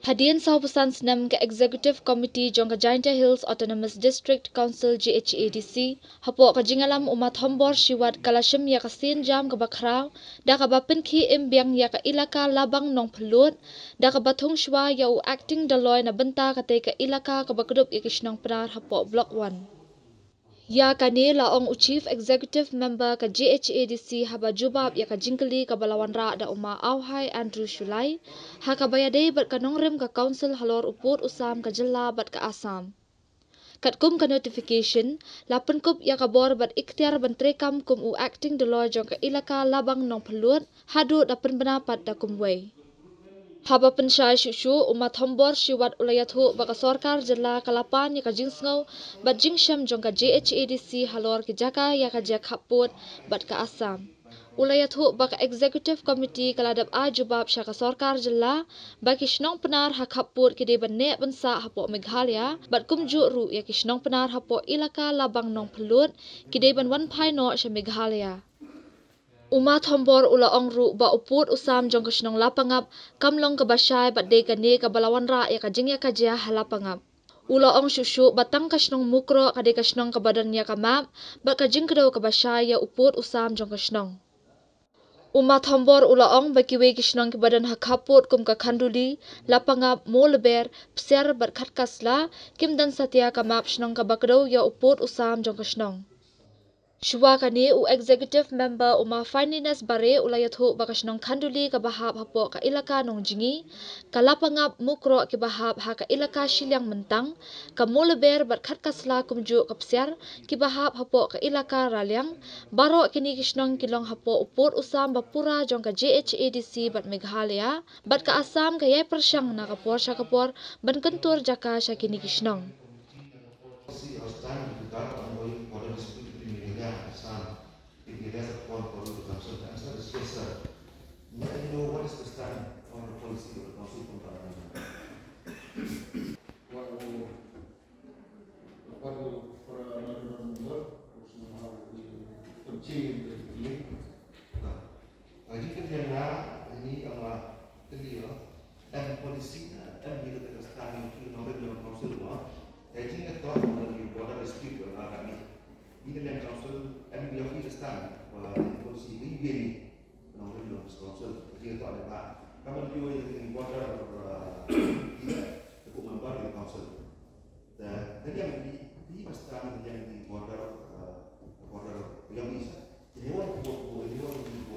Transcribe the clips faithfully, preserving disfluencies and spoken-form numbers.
Hadien sawphew san snem ka Executive Committee jong ka Jaintia Hills Autonomous District Council, G H A D C, hapoh ka jingïalam u Ma Thombor Shiwat, ka la shim ïa ka sienjam kaba khraw da kaba pynkhie im biang ïa ka ilaka Labang Nongphyllut, da kaba thung shuwa ïa u Acting Doloi na bynta katei ka ilaka kaba kdup ïa ki shnong Pnar hapoh Block One. Ïa kane la ong u Chief Executive Member ka G H A D C haba jubab ïa ka jingkylli kaba la wanrah da u Ma Auhai Andrew Shullai ha kaba ïadei bad ka nongrim ka Council halor u pud u sam ka jylla bad ka Assam. Katkum ka notification, la pynkup ïa ka bor bad ikhtiar ban treikam kum u Acting Doloi jong ka ilaka Labang Nongphyllut, haduh da pynbna pat da kumwei. Haba pynshai shuh shuh, u Ma Thombor Shiwat u la ïathuh ba ka sorkar jylla ka la pan ïa ka jingsngew bad jingshem jong ka G H A D C halor ki jaka ïa ka jia khappud bad ka Assam. U la ïathuh ba ka Executive Committee ka la dep ai jubab sha ka sorkar jylla ba ki shnong Pnar ha khappud ki dei ban neh ban sah hapoh Meghalaya, bad kumjuh ruh ïa ki shnong Pnar hapoh ilaka Labang Nongphyllut ki dei ban wan phai noh sha Meghalaya. U Ma Thombor u la ong ruh ba u pud u sam jong ka shnong Lapangap kam long kaba shai bad dei kane kaba la wanrah ïa ka jingïakajia ha Lapangap. U la ong shuh shuh ba tang ka shnong Mukroh ka dei ka shnong kaba don ïa ka map bad ka jingkdew kaba shai ïa u pud u sam jong ka shnong. U Ma Thombor u la ong ba kiwei ki shnong kiba don ha khappud kum ka Khanduli, Lapangap, Mawleber, Psiar bad Khatkasla kim don satia ka map shnong kaba kdew ïa u pud u sam jong ka shnong. Shuwa kane, u Executive Member u Ma Finelyness Bareh u la ïathuh ba ka shnong Khanduli kaba hap hapoh ka ilaka Nongjngi, ka Lapangap, Mukroh kiba hap ha ka ilaka shiliang Myntang, ka Mawleber bad Khatkasla kumjuh ka Psiar kiba hap hapoh ka ilaka Raliang, baroh kine ki shnong ki long hapoh u pud u sam ba pura jong ka G H A D C bad Meghalaya, bad ka Assam ka ïai pyrshang na ka por sha ka por ban kyntur jaka sha kine ki shnong. Policy or stand with regard to ongoing border dispute between Meghalaya and Assam? If Meghalaya has a call for you to consult, the answer is yes, sir. May I know what is the stand or the policy of the council from Parliament? What will, what will, for another member, or somehow we continue the link? Ka jingkylli ïa nga, ïa ngi, ïa nga, kylli ïa, em policy ne em ngi kata ka stand ïa ki nongrim jong ka council ba ïa jingïatoh ïa ki border dispute ba nga ka ngi. Ngi ka liang council em ngi ïohi ka stand ba ïa policy ngi ïa ngi nongrim jong ka council ïa jingïatoh ïa ka. Ka ban ïohi ïa ki border, eh, ïa ka member ïa council. Te ka liang ngi, ngi ba stand ka liang ngi border, eh, border ïa ngi sa. Anyone who, who, anyone who, who,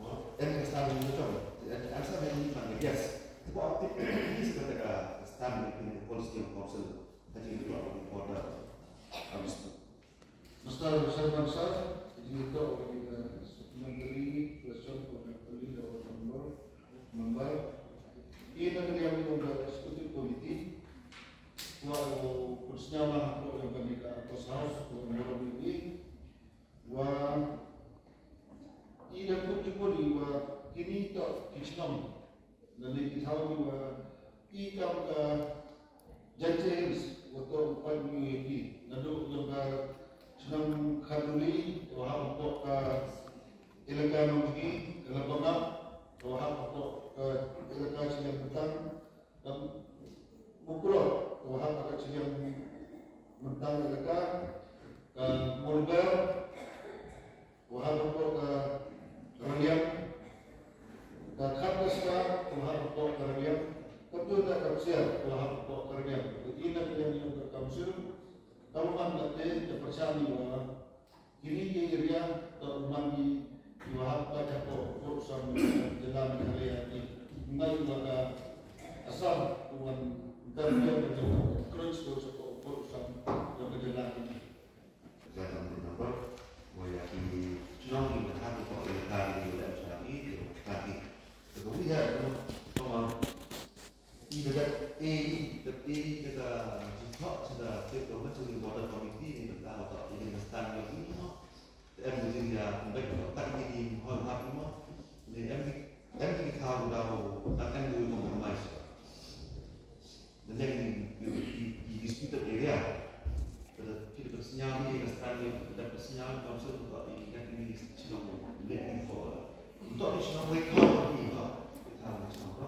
who, and the standing in the trouble. And the answer may be yes. What the police can take a stand in the policy of council. I think you are important. Understood. Mister Sharman sir, you talk with the supplementary question for the colleague or member. Member. In the area of the executive committee, wa ko snyama ko yang kami ka ko house ko member ni Wa i la kut jukut i wa kini to ki chnong. Lane ki thaw i wa i kam ka Jaintia Hills wa to u pait ngi ki. Naduh jong ka chnong Khanduli wa hap hapoh ka Elaka Nongjngi, ka Lapangap wa hap hapoh ka Elaka Shiliang Myntang, ka Mukroh wa hap ka Shiliang Myntang Elaka, ka Mawleber wa hap hapoh ka Raliang, ka Khatkasla wa hap hapoh ka Raliang, ka Psiar wa hap hapoh ka Raliang. Ina ka liang jong ka council, ka man kata ka pyrshang ni wa kini ki area ka u man ki wa hap ka hapoh u pud u sam jylla Meghalaya ki. Ngai wa ka Assam u man ka area ka jylla, ka crunch ko sa ko u pud u sam jong ka jylla ki. Ka jylla ki nambar wa ïa ki chnong ki wa hap ko ïa ka ki wa ïa ka ki. Ka wi ha ko ma i da dep ei, dep ei da ka jingthok sha da state government, sha ki border committee ni, da ka wa thok i da ka stand ïa i mo. Te em ka jingïa pynbeit ka tak i ni hoi hap i mo. Ni em ki, em ki thaw da u tak em u compromise. Da leng i, i, i disputed area. Te da ki da ka sñiaw ni ka stand ni, da ka sñiaw council ka i da ki ni sñiaw ni, ni ko. Ntok ni sñiaw ni ko, ni ko. Ka sñiaw ni ko.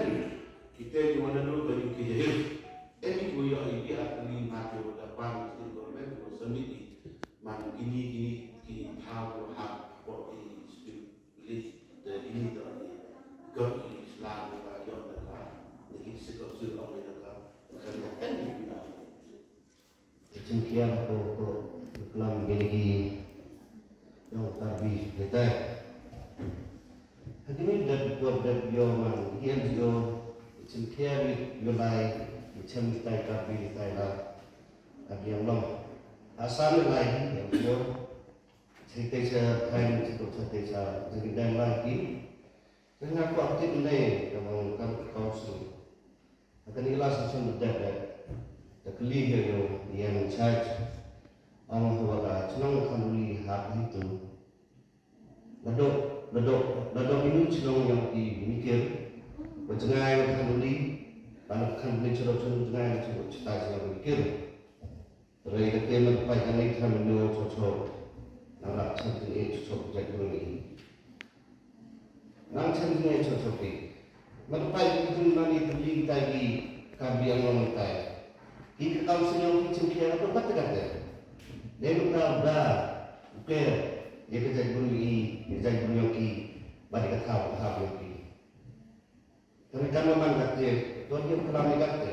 Anyway, kita ni wan na dul bagi kita jadi. Anyway, ya ini aku ni mati udah pang state government tu sendiri. Man ini ini kita tahu hak buat ini state list dan ini tu ni. Kau ini selalu bagi orang dah. Ini sekolah sudah orang dah. Kerja kan ini. Chynkhia ko ko klam gini ki yong Karbi kita. Hakini dat ko dat yo man ki N G O chynkhia ni yo lai chynkhia Karbi kita la. Agi yang long. Asal lai yang yo. Chynkhia sa kain chynkhia sa chynkhia lai ki. Nga kwah tip ne ka bang kam ka council. Kani ka la session da dep dep. Da kali ha ïa u ïa in charge. Ong ha wa ka chnong Khanduli ha ka hitu. Lado lado lado inu chnong ïa ki mikir. Jngai wa than uli, ban khan ni choro chun jngai wa choro chitai sa uli kir. Rei da kir na pai kan ni than ni choro choro. Nang rak chan ni choro choro jai kuru ni. Nang chan ni choro choro ki. Mat pai ki tun mani tuli tai ki ka biang long tai. Ki ka tau sing yong ki chin kia ka pat ka te. Dei nu ka bra. Uke. Ye ka jai kuru ni, ye jai kuru yong ki. Bad ka thau ka thau yong ki. Kan kan man kate, tuan ïa klam ïa kate.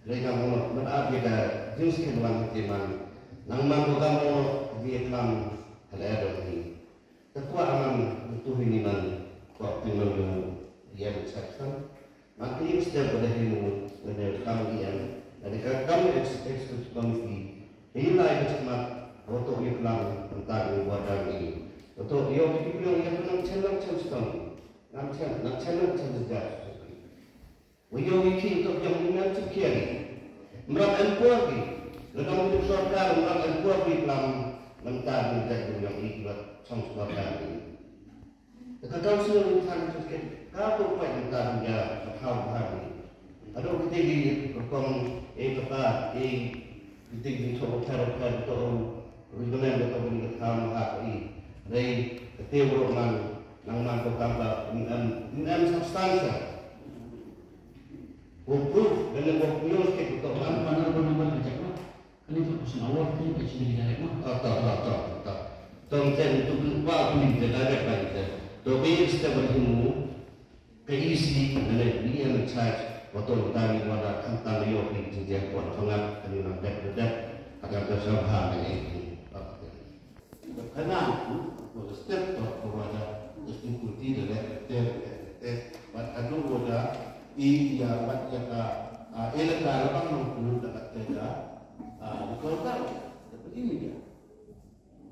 Hynrei nga ong man ap ïa ka jingskhem wan kate man. Nang man ko kam ong ïa klam hal ïa dong ni. Ka kwah man tu hi ni man kwah pynlong ïa ïa section. Man ka ïa step pada hi mu ngane kam ïa ngane ka kam ex- executive committee. Hi lai ka chakmat. Wato ïa klam tentang ïa wadang ni. Wato ïa ki pynlong ïa klam channel channel. Ngam chen, ngam chen, ngam chen sejak. Wei yoh wei ki tok jong ni ngam chen kia ni. Mram en por ki. Ladang ni sorkar mram en por ki lam. Ngam ta ni jai ni jong ni kibat chong sorkar ni. Ka council ni than tu ke. Ka tu kuat ngam ta ni ja. Ka thau ha ni. Aduh kita di kong eh kata eh kita di chong kata kata tu. Recommend ka tu ni ka thau ha ni. Dei ka teu ro man. Nang man ko kam ka, mm, mm, mm, substantial. Ko proof, dan ko proof ke ko man. Mana ko number ka check ma. Kan itu ko sing awal tu ka sini direct ma. Oh, to, to, to, to. Tong ten tu tu wa tu ni direct ba ni. To ke step ba himu. Ke isi, ngane ni yang charge. Wato tani wada kan tani yo ke jinjia ko tongak kan ni nang dek dek. Agar ka sabha ngane. Okay. Ka kane tu, ka step tu, ka wada, ka step kuti da leh, ka ter, ka ter, ka ter. Bad haduh wada, i, ïa, bad ïa ka, ah, elaka labang nongpynlut da ka ter da, ah, da ka wada, da ka ini dia.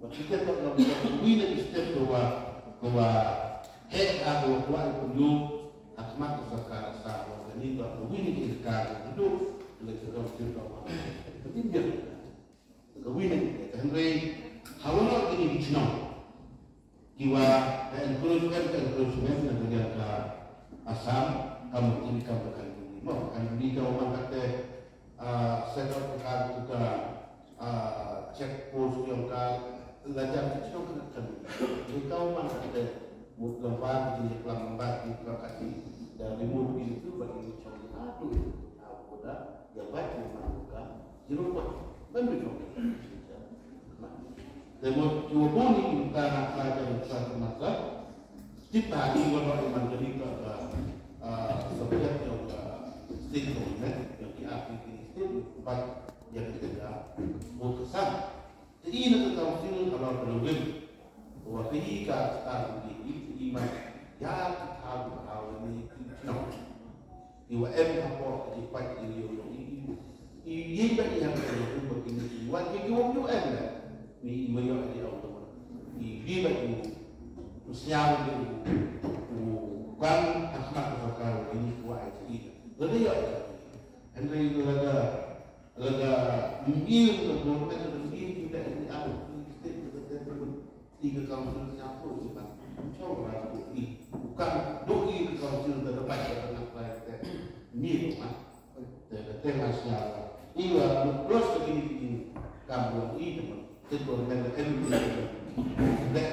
Bad kita tu, ka wada, wi na step tu wa, ka wa, heh, ah, ka wa, ka wa, ka wa, ha khmat ka sorkar Assam, wa, ka ni tu, ka wi na elaka, ka duduk, ka leh ka dong, ka dong, ka ini dia. Ka wi na ka hynrei ha wa noh kine ki chnong ki wa ka encroachment, ka encroachment na ka liang ka Assam, ka mut kine kam ka Khanduli. Mo ka Khanduli ka wa man kate, ah, set up ka tu ka, ah, check post yong ka la jam ki chnong ka Khanduli. Ni ka wa man kate mut lawar ki klam lawar ki ka kati da remove ki tu ba ki chnong ha tu ha ko da ya ba ki man ka Zero point. Ban bi jong. Te mo, ki wa bun ni ki mynta na ka jam sa ka masa. Tip ta ki wa no iman ka ni ka, ah, subject ya ka state government, ya ki akti ki state, but ya ki ka mo ka sa. Te i na ka council ka la ka lawin. Wa ka i ka ka ka i i i ma ya ka ka ka ni ki no. Iwa em hapoh ka i pait i ïoh ïoh i i i ba i ha ka ïoh ba i i wa i ïoh ïoh em la. Ni iwa ïoh i ïoh ïoh i i ba i u siang i u kan ha ka ka ka i ni wa i i. Lada ïoh i. Hynrei lada lada i i ka government lada i i ba i i a i state lada i i ka council siapa sih kan. Coba tu i. Bukan doi ka council da dapat da nak lain te. Ni tu kan. Te te lah siapa. Iwa plus lagi ni kampung i tu kan. Te tu kan kan. Dek